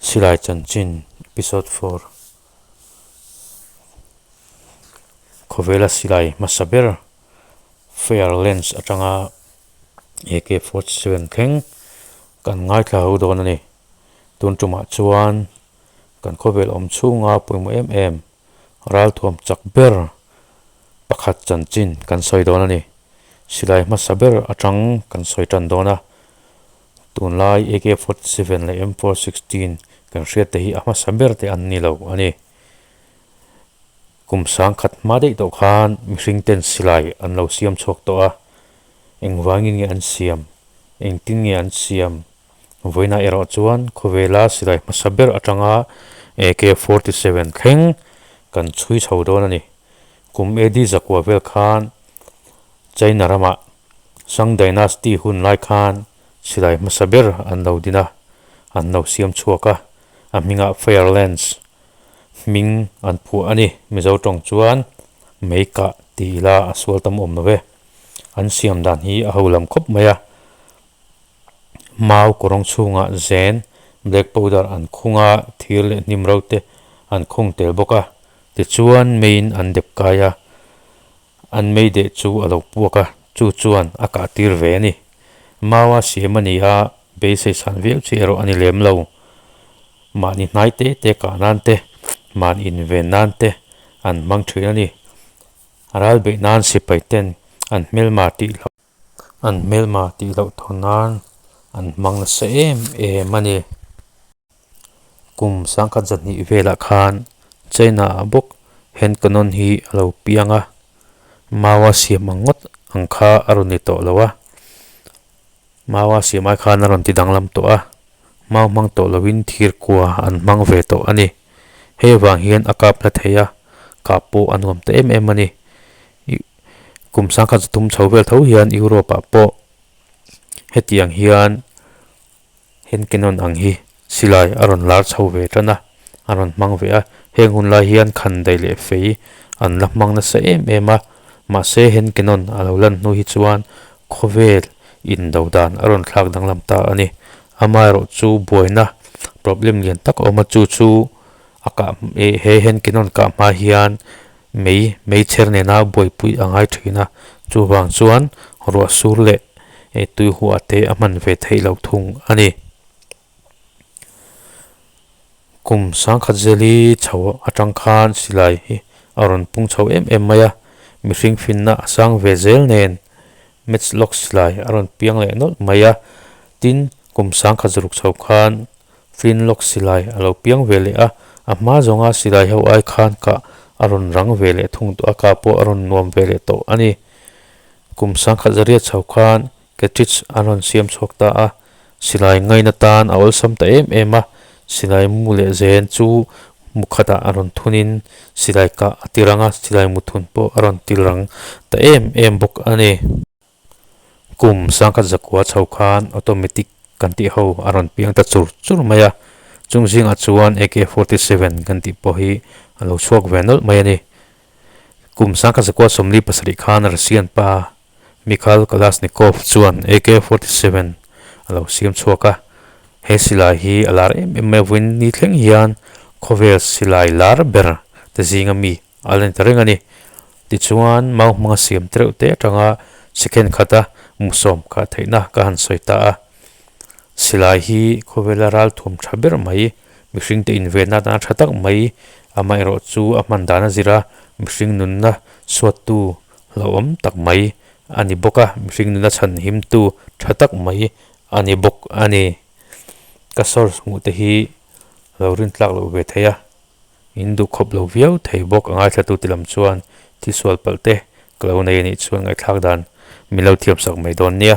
Silai Chanchin Episode 4 Khawvela silai hmasa ber Fairlands atanga AK-47 thleng kan ngaithla ho dawn a ni. Tun tumah chuan kan khawvel awm chhunga pawimawh em em ralthuam chak ber pakhat chanchin kan sawi dawn a ni. Silai hmasa ber atang kan sawi tan dawn a, tunlai AK-47 leh M416 kan hriat te hi a hmasa ber te an ni lo a ni. Kum sang khat hma daih tawh khan mihring ten silai an lo siam chhuak tawh a, engvangin nge an siam, engtin nge an siam? Vawiinah erawh chuan khawvela silai hmasa ber atanga AK-47 thleng kan chhui chho dawn a ni. Kum AD zakua vel khan China ramah Shang Dynasty hun lai khan silai hmasa ber an lo din a, an lo siam chhuak a, a hmingah Firelands hming an phuah a ni. Mizo tawng chuan mei kah ti ila a sual tam awm lo ve. An siam dan hi a ho lam khawp mai a. Mau kawrawng chhungah zen, black powder an khung a, thir leh hnim ro te an khung tel bawk a. Tichuan meiin an dep kai a, an mei deh chu a lo puak a, chu chuan a kah tir ve a ni. Mau a siam a ni a, beisei san viau chi erawh a ni lem lo. Mahni hnai te te kah nan te, mahni inven nan te an hmang thin a ni. Ral beih nan sipai ten an hmelma tih loh. An hmelma tih loh thaw nan an hmang nasa em em a ni. Kum sangkhat zahnih velah khan China ah bawk hand cannon hi a lo piang a, mau a siam ang ngawt ang kha a rawn ni tawh lo a, mau a siam ai khan a rawn ti danglam tawh a, mau hmang tawh lovin thir kua an hmang ve tawh a ni. Hei avang hian a kap hla thei a, kah pawh a nuam ta em em a ni. Kum sangkhat zathum chho vel tho hian Europe ah pawh hetiang hian hand cannon ang hi silai a rawn lar chho ve tan a, a rawn hmang ve a. Heng hun lai hian khan daih leh fei an la hmang nasa em em a, mahse hand cannon a lo lan hnu hi chuan khawvel indo dan a rawn thlak danglam ta a ni. Amaherawhchu buaina problem lian tak a awm a, chu chu a kah he hand cannon kah hma hian Mei, meichher nena buaipui a ngai thin a, chuvang chuan ruah sur leh tui huah te a hman ve theih loh thung a ni. Kum sangkhat zeli chho atang khan silai hi a rawn pung chho em em mai a, mihring finna a sang ve zel nen matchlock silai a rawn piang leh nawlh mai a, tin kum sangkhat zaruk chho khan Flintlock silai a lo piang ve leh a, a hma zawnga silai ho ai khan kah a rawn rang ve leh thung tawh a, kah pawh a rawn nuam ve leh tawh a ni. Kum sangkhat zariat chho khan cartridge an rawn siam chhuak ta a, silai ngaina tan a awlsam ta em em a, silai mu leh zen chu mu khatah a rawn thunin silai kah a ti rang a, silai mu thun pawh a rawn ti rang ta em em bawk a ni. Kum sangkhat zakua chho khan automatic kan tih ho a rawn piang ta chur chur mai a, chung zingah chuan AK-47 kan tih pawh hi a lo chhuak ve nawlh mai a ni. Kum sangkhat zakua sawmli pasarih khan Russian pa Mikhail Kalashnikov chuan AK-47 a lo siam chhuak a, he silai hi a lar em em mai a, vawiin ni thleng hian khawvel silai lar ber te zinga mi A la ni ta reng a ni. Tichuan, mau hmanga siam tereuh te atanga second khata musawm kha theihna ka han sawi ta a. Silai hi khawvela ral thuam tha ber mai, mihringte invenna atana tha tak mai, amaherawh chu a hman dan a zir a, mihring nunna suattu hlauhawm tak mai a ni bawk a, mihring nunna chhanhimtu tha tak mai a ni bawk a ni. Ka source hmuh te hi lo rintlak loh ve thei a. In duh khawp lo viau thei bawk a ngaithlatu ti lam chuan thil sual palh te ka lo nei a nih chuan ngaihthlak dan min lo thiam sak mai dawn nia.